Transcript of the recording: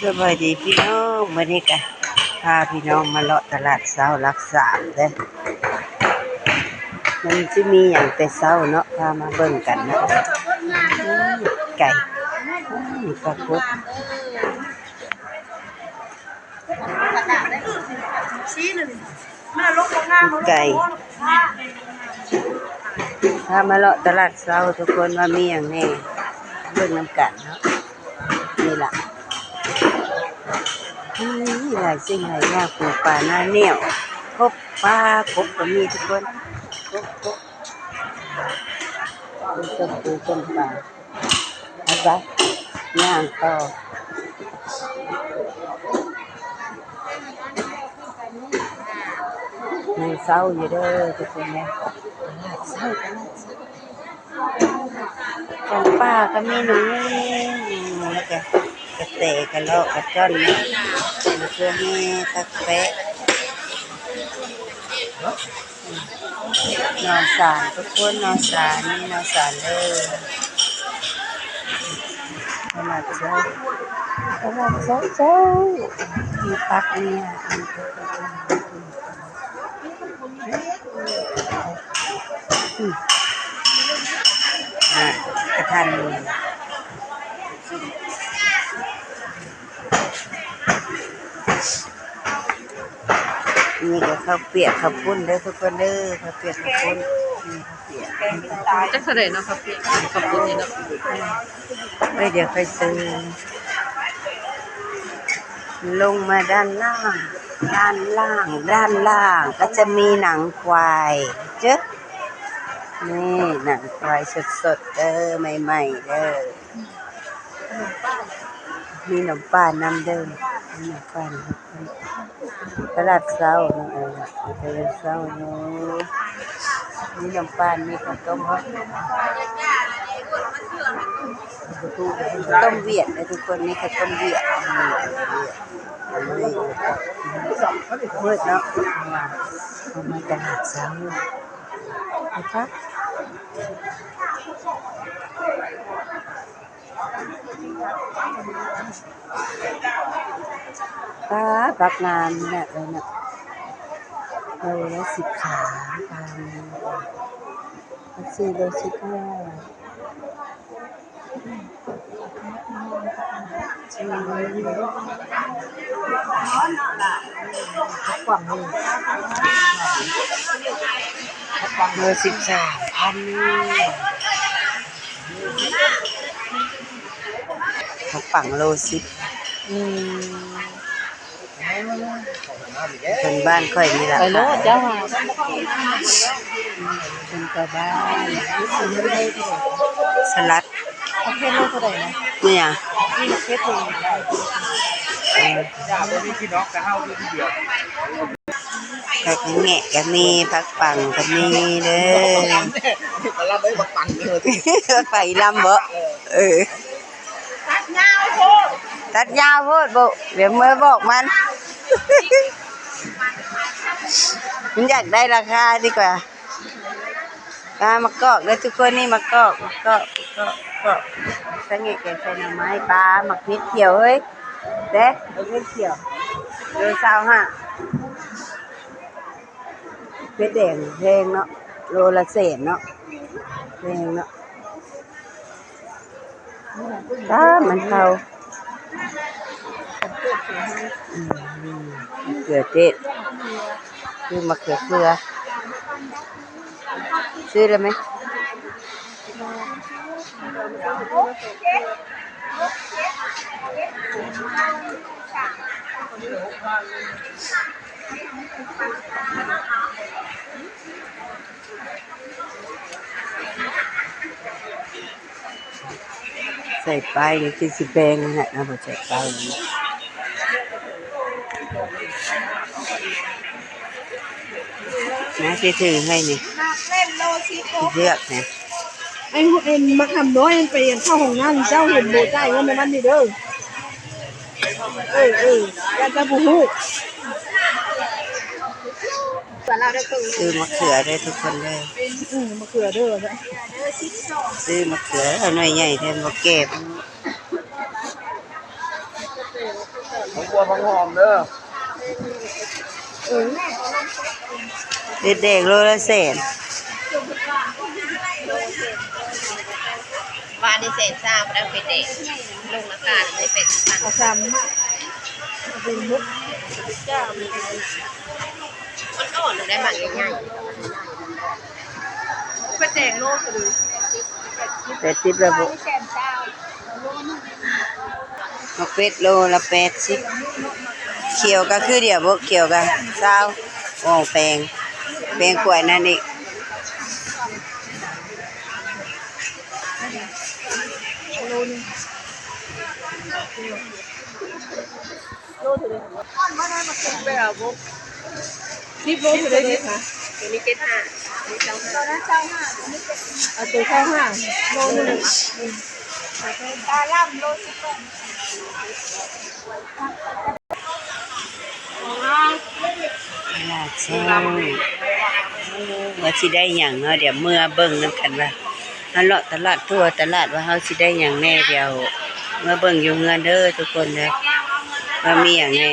ສະບາຍດີພີ່ນ້ອງ ມື້ນີ້ກະພາພີ່ນ້ອງມາເລາະຕະຫຼາດເຊົ້າຫຼັກສາມເດີ້ ມັນຊິມີຫຍັງແຕ່ເຊົ້າເນາະ ພາມາເບິ່ງກັນເນາະ ໄກ່ ມີປາກົດ ໄກ່ ພາມາເລາະຕະຫຼາດເຊົ້າທຸກຄົນ ວ່າມີຫຍັງແດ່ ເບິ່ງນຳກັນເນາະ ນີ້ລະ ມີຫຼາຍສິ່ງຫຼາຍຢ່າງ ປູປາໜ້າໜຽວ ກົບປາ ກົບກໍມີທຸກຄົນ ກົບ ກົບ ຕົ້ມປູຕົ້ມປາ ໄປ ຍ່າງຕໍ່ ຍັງເຊົ້າຢູ່ເດີ້ທຸກຄົນເດີ້ ຕະຫຼາດເຊົ້າ ຕະຫຼາດເຊົ້າ ຂອງປ່າກໍມີໜູ ແລ້ວກໍກະແຕ ກະລອກ ກະຈ້ອນ ມະເຂືອເຫດ ຜັກແປະ ໜໍ່ສານ ທຸກຄົນ ໜໍ່ສານ ມີໜໍ່ສານເດີ້ ຕະຫຼາດເຊົ້າ ຕະຫຼາດເຊົ້າ ເຈົ້າ ມີຜັກ ມີຫຍັງ ອືມ ນະ ກະທັນ ນີ້ກໍເຂົ້າປຽກເຂົ້າປຸ້ນເດີ້ທຸກຄົນເດີ້ ເຂົ້າປຽກເຂົ້າປຸ້ນ ນີ້ເຂົ້າປຽກ ຈັກເທົ່າໃດເນາະ ເຂົ້າປຽກ ເຂົ້າປຸ້ນນີ້ເນາະ ໄວ້ດຽວຄ່ອຍຊື້ ລົງມາດ້ານລ່າງ ດ້ານລ່າງ ດ້ານລ່າງກໍຈະມີໜັງຄວາຍ ເຈິ ນີ້ໜັງຄວາຍສົດໆ ເດີ້ ໃໝ່ໆ ເດີ້ ມີໜົມປານນຳເດີ້ ມີໜົມປານນຳ ຕະຫຼາດເຊົ້າເນາະ ເອີ ຕະຫຼາດເຊົ້າເນາະ ມີໜົມປານ ມີເຂົ້າຕົ້ມ ເຂົ້າຕົ້ມຫວຽດເດີ້ທຸກຄົນ ມີເຂົ້າຕົ້ມຫວຽດ ເອີ ເປີດເນາະ ເພາະວ່າເຮົາມາຕະຫຼາດເຊົ້າ ເຫັນປະ? ປາ ຜັກງາມຂະໜາດເລີຍນະ ໂລລະສິບສາມພັນ ຜັກຊີໂລສິບຫ້າ ໂລສິບສາມພັນ. ເຂົ້າປັງໂລສິບ ອືມ ເພິ່ນບ້ານຂ້ອຍນີ້ລະ ໄປໂລດເຈົ້າຫາ ເພິ່ນກໍບ້ານ ສະຫຼັດ ຜັກເຜັດໂລເທົ່າໃດນະ? ແມ່ນຫຍັງ? ນີ້ຜັກເຜັດໂລ ເອີ ບໍ່ມີພີ່ນ້ອງກະເຮົາຢູ່ຜູ້ດຽວ. ຜັກແງະກະມີ ຜັກປັງກະມີເດີ ບັກລຳເອີຍ ບັກປັງເດີ ບັກປັງອີ່ລຳບໍ? ເອີ ເອີ ຕັດຍາວໂພດ ຕັດຍາວໂພດບໍ ດຽວເມືອບອກມັນ ມັນຢາກໄດ້ລາຄາດີກວ່າ ອ່າ ມາກອກເດີທຸກຄົນ ນີ້ມາກອກ ມາກອກ ມາກອກ ມາກອກ ສະແງະແກງໃສ່ໜໍ່ໄມ້ ປາ ໝາກເຫັດຂຽວເອີຍ ເດ້ ໝາກເຫັດຂຽວ ໂລຊາວຫ້າ ເຫັດແດງແພງເນາະ ໂລລະແສນເນາະ ແພງເນາະ. ປາ ມັນເຜົາ ອືມ ມະເຂືອເທດ ຄືມະເຂືອເຄືອ ຊື້ແລ້ວໄໝ? ໃສ່ປ້າຍນີ້ຄືຊິແພງຫັ້ນແຫຼະເນາະ ບໍ່ໃສ່ປ້າຍນີ້ ມາຊິຖືໃຫ້ນີ້ ເລືອກນີ້ ໄອ້ ໄອ້ໝາກຫຳນ້ອຍໄປເຂົ້າຫ້ອງນ້ຳ ເຈົ້າເຫັນບໍ່ ຈ່າຍເງິນໃນນັ້ນນີ້ເດີ. ເອີ ເອີ ຢ້ານເຈົ້າບໍ່ຮູ້ ຊື້ມະເຂືອເດີທຸກຄົນເດີ ອືມ ມະເຂືອເດີ ຊື້ມະເຂືອໜ່ວຍໃຫຍ່ແທ້ ບໍ່ແກ່. หอมบัวหอมหอมเด้อ เห็ดแดงโลละแสน ว่าได้แสนซาว แล้วเห็ดแดงลงราคาเลย แปดสิบพัน เอาซ้ำมา เอาเป็นมุกจ้า มันอ่อนๆ หรือได้หมากใหญ่ๆ เห็ดแดงโลเท่าใด แปดสิบแล้วบ่ หมากเป็ดโลละแปดสิบ เขียวก็คือเดียวบ่ เขียวก็ซาว โอ้ แพง แพงกว่านั้นอีก โลเท่าใด สิบโลเท่าใด สิบห้า ตัวนี้เจ็ดห้า อันนี้ซาวห้า เอาตัวซาวห้า โลหนึ่ง ตาล่ำโลสิบ ตลาดเช้า ว่าสิได้หยังเนาะ เดี๋ยวเมือเบิ่งนำกันว่า เฮาเลาะตลาดทั่วตลาดว่าเฮาสิได้หยังแน่ เดี๋ยวเมือเบิ่งอยู่เฮือนเด้อทุกคนเด้อ ว่ามีหยังแน่